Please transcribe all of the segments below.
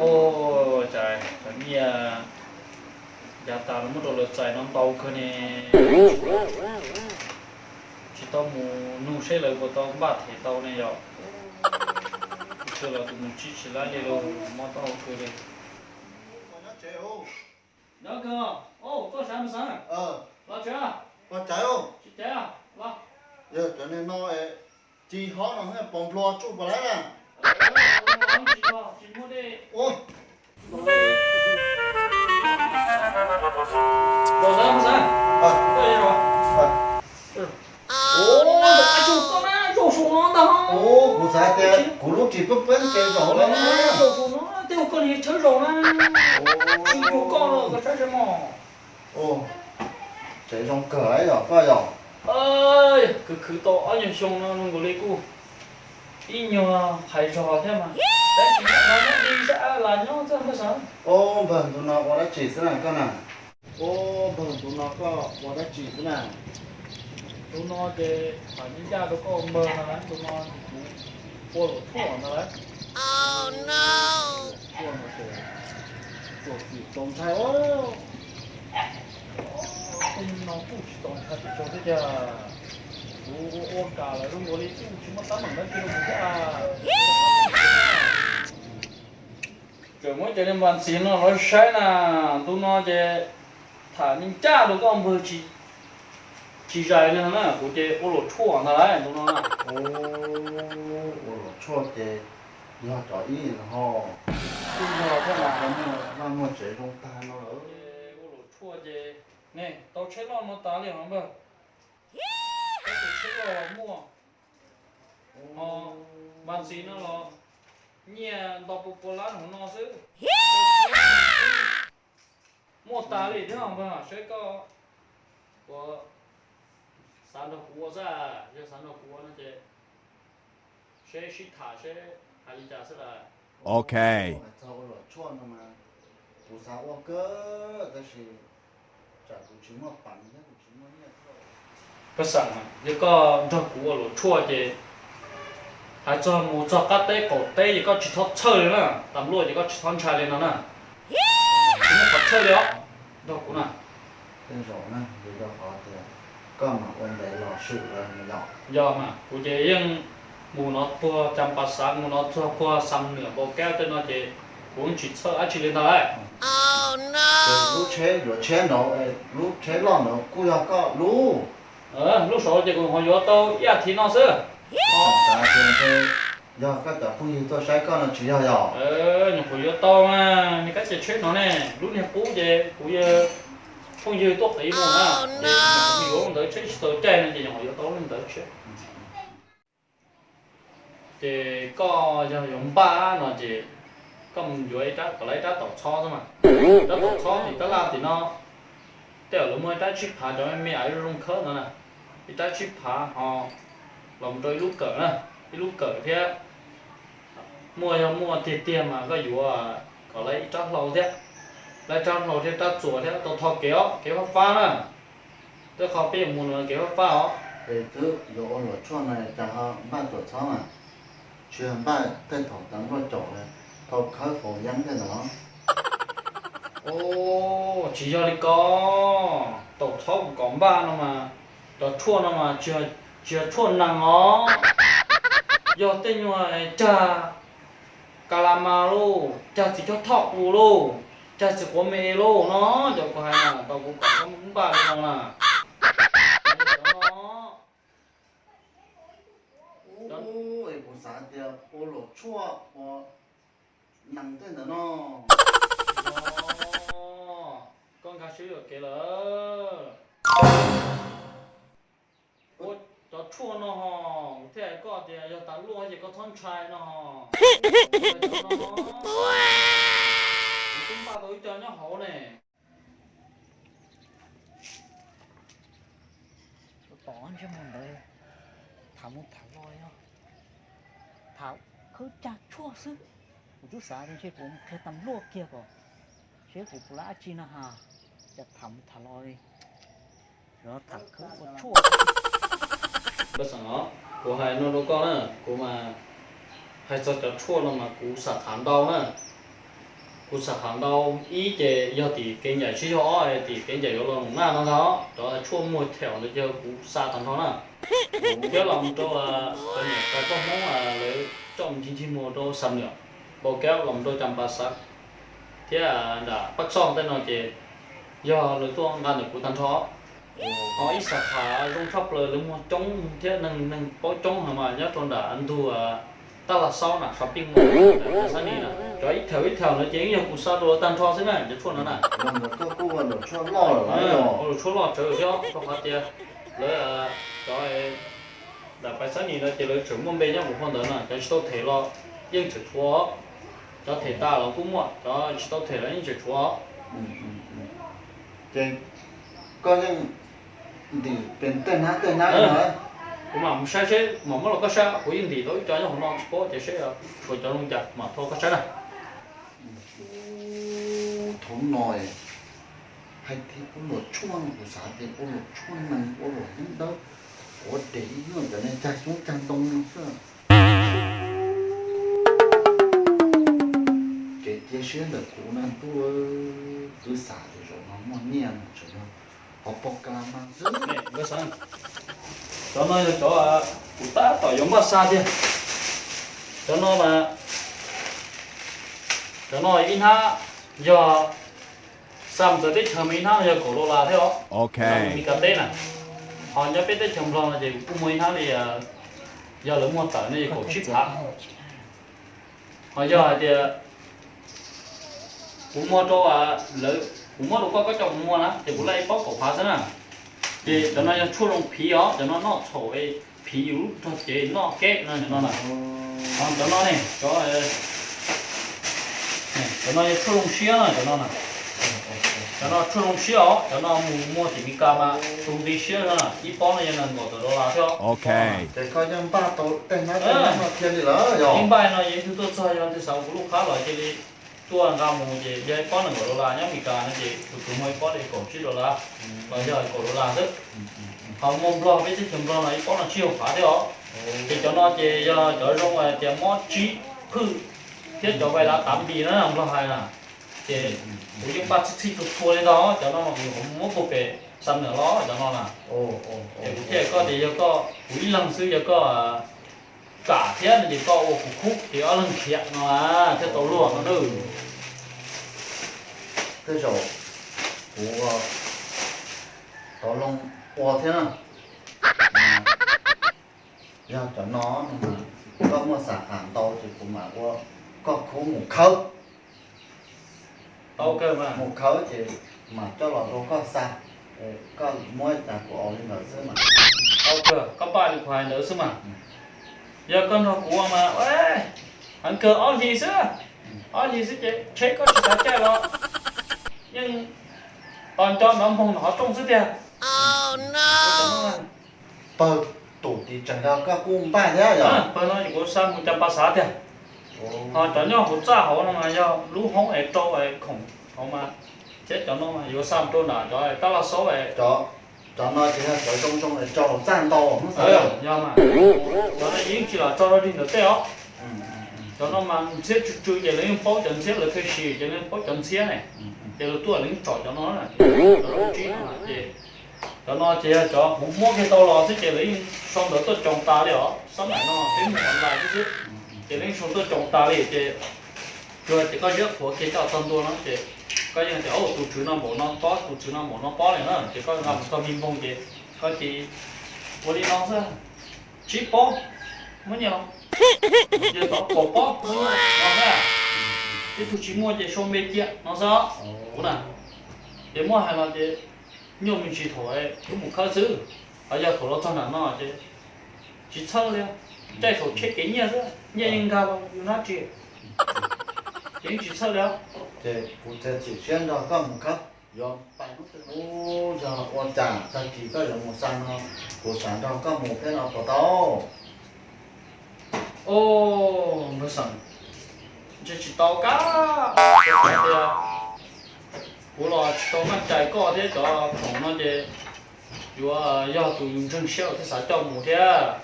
Ua cas cov nyiaj yav tas los muab rau lawv txais no ntau kawg ne. Tsis tau mus nug seb lawv puas tau npaj them tau ne yom. Kuv tus mus tsis tsis laib li los mob taub hau kawg li. Nyob kawg, koj sav mas xav los tsev, tsis caiv los. Yog cov niag no ci hob no pos nplua tsuj puas laib na. Kuv xav tias kuv lub ris pab pab ces zaum na. Tej koj li tshawb zaum na. Tsis yog koj los koj saib seb mog. Tsev zoo kawg yom koj yom. Khwv khwv tau ob nyuag xyoo no zoo nkaus li kuj ib nyuag qhais zog thiab mas. Tab sis no nyob li sab las nyob xwb npawg Xeev. Npawg, ntu no ua dab tsi xwb na koj na? Npawg, ntu no koj ua dab tsi xwb na? Ntu no ces tham ncaj rau koj npawg no lauj, ntu no kuv ua luam tshuaj ntag lauj. Ua luam tshuaj no ces txuas txim txaus ntshai os. Tej no kuj tsis txaus ntshai pes tsawg thiab tiag. Kuv ua ua kam lawm zoo nkaus li kuj tsis muaj teeb meem dab tsi rau kuv thiab. Tseem muab cov niag npas ntxiv no los saib na, ntu no ces tham ncaj rau koj npawg tsis zais li no na, kuv ces ua luam tshuaj ntag lauj ntu no na. Ua luam tshuaj ces yog cov ib no ho, ib yog thiab mas muaj tsev zoo tag no lawm. Ua luam tshuaj ces ne tau tsheb loj no tas li os npawg. Tau tsheb loj los muaj, ho npas ntxiv no los nyiaj nto pua pua lab hauv no xwb. Muaj tas li thiab npawg, saib koj puas xav nrog kuv ua xwb. Yog xav nrog kuv ua no ces seb sib tham seb hais li cas xwb lawm. Ok. Txog ua luam tshuaj no mas kuv xav ua kawg tab sis tsam kuv tsis muaj peev thiab kuv tsis muaj nyiaj. Paj Xeem, yog koj nrog kuv ua luam tshuaj ces hais txog mus txog qab teb qaum teb ces koj tsis txhob txhawj li na, tas luaj ces koj tsis txhob ntshai li no na. Tsis muaj qhov txhawj li os, nrog kuv na. Tej zaum na, vim rau qhov tias koj mas ua ntev los swm lawm no yom. Yog mas kuv ces yeej mus no puag Cas Pas Xav, mus no txog puag Xam Nwm Npau Kab tej no ces kuv tsis txhawj dab tsi li ntag lauj. Ces lub tsheb yuav tsheb nraud, lub tsheb loj nraud kuj yog koj lub. Lub saud ces kuv nyuam qhuav yuav tau ib as thiv no xwb. Yog koj cov phooj ywg tuaj saib koj no tsis yog yom? Nyuam qhuav yuav tau na, niag kab cia tsheb no ne, lub niag qub ces kuv yawg phooj ywg tuaj qiv mus na, ces nyuam qhuav yuav lub ntawd tsheb tsis tau caij no ces nyuam qhuav yuav tau lub ntawd tsheb. Ces koj yog yuav npaj no ces koj mus yuav ib rab, kom lawv ib rab taum txhob xwb mas. Rab taum txhob tim tab laj tim no, tej zaum lawv muaj ib rab tsib phav cov me me zoo zoo khawb ntawd na, ib rab tsib phav ho los mus rau ib lub kawm na, ib lub kawm thiab. Muaj yog muaj tiag tiag mas koj yuav kom lawv ib rab hlau thiab, lawv ib rab hlau thiab rab txuas thiab tau tho kev os, kev fab fab na. Tej qho peb yuav mus no kev fab fab os. Es twb yuav ua luam tshuaj no cas ho npaj taum txhob mas, tsis yog npaj tej thaum tas npluaj caum li, tau khawb faus yeeb tej ntawd los? Tsis yog li ko, taum txhob kuv kom npaj no mas, cov tshuaj no mas tsis yog tshuaj nees os, yog tej nyuag cag ka la mas lauj, cag txiv cog thoj qus lauj, cag txiv quav me lauj no, cov kuv hais na, tau kuv kom koj npaj li no na. Kuv xav tias ua luam tshuaj ua nees tej ntawd no. Koj nkag siab yuam kev lawm. Ua cov tshuaj no ho, kuv thiaj hais koj tias yog tas luaj ces koj txhob ntshai no ho. Kuv twb npaj tau ib co nyob hauv ne. Ua tom ntsej muag ntawd, tham mus tham los yog tham khawb cag tshuaj xwb. Kuv twb xav tias ntshe kuv mus qhia tas luaj kiag kom seb kuv puas laib dab tsi no ha, cas tham mus tham los li. Tham khawb ua tshuaj. Paj Xeem os, kuv hais no rau koj na, kuv mas hais txog cov tshuaj no mas kuv xam qhav ntau na. Kuv xam qhas ntau ib ces yog tim kev ncaim sib yog ob, tim kev ncaim yuav los noj no ntag. Cov tshuaj muag thaum ntawd ces kuv xa tag nrho na. Thiab los mus rau cov niam tais poj Hmoob lawv coj mus ncig ncig mus rau Xam Nuam, Npau Kaub los mus rau Cas Pas Xav thiab nram Paj Xoj tej no ces yog lawv tuaj nqa ntawm kuv tag nrho. Ho ib xam qhas zoo tshaj plaws lawv muag coob thiab neeg paub coob heev mas nyob rau nram ntug Taj Laj Xaub na, shopping mall, Xab Nis na. Cov ib thaum ib thaum no ces yeej yog kuv xa rau lawv tag nrho xwb na, cov tshuaj no na. Ua tshuaj loj tsawv thiab rau qhov tias lawv cov nram Pais Xab Nis no ces lawv tseem muaj npe nyob hauv phau ntawv no, cov tsis tau them los yeej tseem tshuav, cov them tas los kuj muaj, cov tsis tau them los yeej tseem tshuav. Ces koj yeej ntim pes tej hnab tej hnab no. Kuv mam mus saib seb mam muab rau koj saib, kuv yeej ntim tau ib co nyob hauv no tsis paub tias seb tshuav cov zoo cas mam rau koj saib na. Thaum no hais tias ua luam tshuaj, kuv xav tias ua luam tshuaj neeg, ua luam neeg dawb, ua dej ib nyuag cov niag cag xyoob cag ntoo no xwb. Kev cia siab ntawm kuv na ntuj, twb xav tias zaum no muaj nyiaj no tseem yog qhov pog ka mas xwb. Cov no yog cov kuv tab tom yuav npaj xa tiag. Cov no mas, cov no ib hnab yog xa mus txawv teb chaws mas ib hnab no yog kaum dollar thiab os. Cov no Meskas teb na. Ho nyob peb teb chaws Nplog no ces kuv kuj muaj ib hnab li, yog lawv muag tawm no yog kaum tsib phav. Ho yog hais tias kuv muag rau lawv, kuv muab rau koj, koj coj mus muag na ces kuv laij ib pob kaum phav xwb na. Ces cov no yog tshuaj zoo phiv os, cov no noj txhaum phiv yus lub rog cev noj keb no, cov no na. Ho cov no ne, cov, cov no yog tshuaj zoo siab na, cov no na. Cov no tshuaj zoo siab os, cov no mus muag tim Meskas mas tus nqi siab no na, ib pob no yog nees nkaum tawm dollar thiab. Ces koj yeej npaj tau tej hnab tej hnab no kiag li lawm yog? Ib npaj no yog ib tug tuaj txog yog tus xav kuv lub qhab los cia li tuaj nqa mus ces yog ib pob nees nkaum dollar, nyob Meskas no ces tus tus muag ib pob li kaum tsib dollar los yog kaum dollar xwb. Ho muag Nplog, peb teb chaws Nplog no ib pob no tsib caug phav thiab os. Ces cov no ces yog cov zoo hais tias mob tsib phwj thiab cov vais lav tav npis na Nplog hais na. Ces kuv yeej npaj txhij txhij txhua txhua li ntag, cov no mas kuv muab puag pem Xam Nuam los cov no na. Ces kuv thiaj koj tias yog koj, kuv ib leeg xwb, yog koj kam thiab no ces koj ua kuv khub ces ob leeg khiav no thiaj tau luag no na. Tej zaum kuv tau loo ua thiab na. Yog cov no no mas koj muaj xav qhas ntau ces kuv mam ua koj khub mus khawb. Tau kawg mas. Mus khawb ces mam coj los rau koj xa, koj muab cas kuv ua li ntawd xwb mas. Tau kawg, koj npaj li kuv hais ntawd xwb mas. Yog koj nrog kuv ua mas heev kawg ob hlis xwb, ob hlis xwb ces tsheb koj tsis xav caij los yeej tos nco nov npoog nov qhov rooj xwb tiag. Pawg tus tid tseem yog koj kuj npaj thiab yog? Pawg no kuv xa mus Cas Pas Xav tiag. Ho cov nyob hauv txaj hauv no mas yog lub hoob es rau es khoom hauv mas, thiab cov no mas yuav xa mus rau nram cov Tab Laj Xaub es. Cov no ces yog cov zoo zoo es rau hauv txaj ntau hnub xav. Yog mas, cov no yeej tsis lam tso rau dig ntawm tej os. Cov no mas ntxhiab tsw tsw ces lawv yeej paub cov ntxhiab, lawv thiaj siv ces lawv yeej paub cov ntxhiab ne. Ces lawv tuaj lawv yeej tsom cov no na, cov zoo tsib no ces cov no ces yog cov kuv muab kiag tau los xwb ces lawv yeej sau ntawv tuaj coos tas li os. Xab maim no peb mus online xwb xwb, ces lawv yeej sau tuaj coos tas li ces tsuas ces koj ziab qhuav kiag coj txog ntua no ces koj yeej tias tus tswv no npaum no pob, tus tswv no npaum no pob li na, ces koj nqa mus txog mi npoog ces koj cia ua li no xwb. Tsib pob, muab nyiaj los, yog tau kaum pob muab nyiaj los no xwb. Ib tug tsis muaj ces sau npe cia no xwb. Kuv na, ces muab hais los ces nyuaj me ntsis thaum wb mus khawb xwb, ho yog thaum los txog nram no ces tsis txhawj li, caij saum tsheb kev nyiaj xwb, nyiaj yeej nkag los yus hnab ris, ces yeej tsis txhawj li. Ces kuv txiav txim siab nrog koj mus khawb. Yog pais hnub twg, yog ua cas tag kis koj yuav mus xa no, kuv xav nrog koj mus thiab no puas tau? Os, npawg Xeem, ntshe tsis tau kab, tias kuv los tsis tau meej cai koj thiab cov khoom no ces yuav yog tus ntseeg siab thiaj xav coj mus thiab.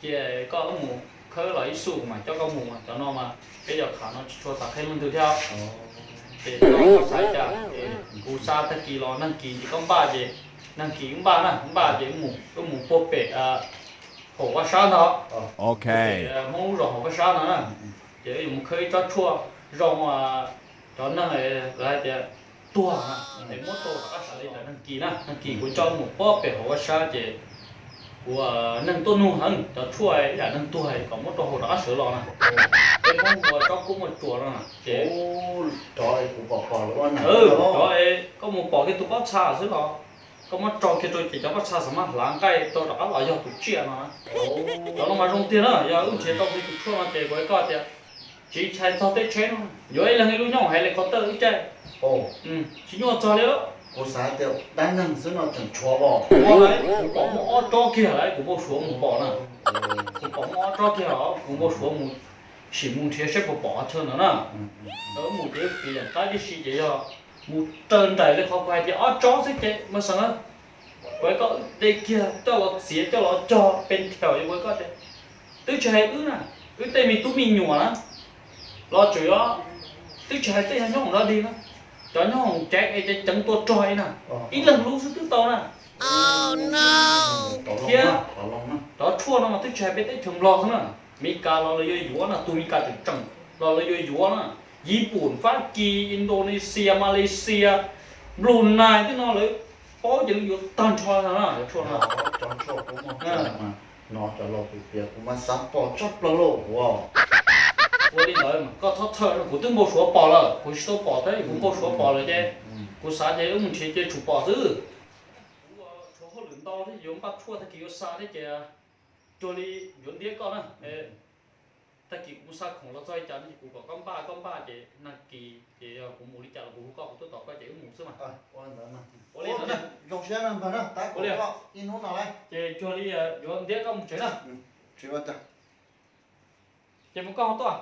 Ces koj wb mus Khawb los ib xub mas coj koj mus mas cov no mas peb yog qhov no tsis tshua xav qhia leej twg thiab. Ces koj xav cas ces kuv xav tag kis los nag kis ces koj npaj ces nag kis wb npaj na, npaj ces wb mus puag pem hauv vaj sab ntag. Hmoob lub zos hauv vaj sab no na, ces wb yuav mus khawb ib tsob tshuaj zoo cov neeg lawv hais tias tuag na, es muab rau rov qab sawv li ntawd. Nag kis na, nag kis kuv coj mus puag pem hauv vaj sab ces kuv neeg tuaj nug heev cov tshuaj ib yam neeg tuag kom muab rau hauv rov qab sawv los na. Peb Hmoob hu ua tsob kub muaj tsuas no na ces cov koj mus pom kiag tus pob txha xwb los koj muab tso kiag rau ces cov pob txha xav mas hlav nqaij rau rov qab los yog tus tsiaj no na. Cov no mas zoo tiag na, yog wb nrhiav tau kiag tus tshuaj no ces kuv hais koj tias tsis ntshai txog teb tsheb no, yuav ib leeg ib lub nyooj hais li qhov tawj wb caij, tsis nyuaj txog li lawm. Kuv xav tias dab neeg xwb no tseem tshuav os. Kuv pom muaj ob tsob kiag lawm, kuv npau suav mus pom na. Kuv pom muaj ob tsob kiag os, kuv npau suav mus sim mus nrhiav saib puas pom qhov chaw ntawd na. Wb mus ces wb fiv yam qab tib si ces yog mus raws nraim li qhov kuv hais tias ob tsob xwb ces mas xeem na. Kuv hais koj, wb de kiag coj los txiav coj los cog pes ntheem, kuv hais koj tias twb tsis hais wb na, wb tej me tub me nyuam na los tseem yuav, twb tsis hais tej yog nyob hoom dog dig na, cov nyob hoom ceev es ceev ceev tua rog li na, ib leeg lub xwb twb tau na. Thiab cov tshuaj no mas twb tsis hais peb teb chaws Nplog xwb na, Meskas los lawv yuav yuav na, tus Meskas tseem tseem los lawv yuav yuav na, Yipum, Fab Kis, Indonesia, Malaysia, Brunei tej no lawv paub ces lawv yuav tag nrho na cov tshuaj no. Cov tshuaj kuv muaj cov no cov laus piav piav kuv mas xav pom tshaj plaws lauj. Ua li ntawd mas koj txhob txhawj, kuv twb npau suav pom lawm, kuv tsis tau pom thiab, kuv npau suav pom lawm ces kuv xav ces wb mus nrhiav ces tsum pom xwb. Kuv tshuav hauj lwm ntau thiab yuav npaj tshuaj tag kis yuav xa thiab ces cuag li yuav ntiab koj na. Tag kis kuv mus xa khoom los txog li cas no ces kuv kom koj npaj, koj npaj ces nag kis ces yog kuv mus li cas los kuv hu koj, kuv tuaj tos koj ces wb mus xwb mas. Ua li ntawd na. Ua li ntawd na. Zoo siab na npawg na, tab ua li ib hnub no lawm ces cuag li yuav ntiab koj mus tsev na. Tsis ua cas. Ces mus koj ho tuaj.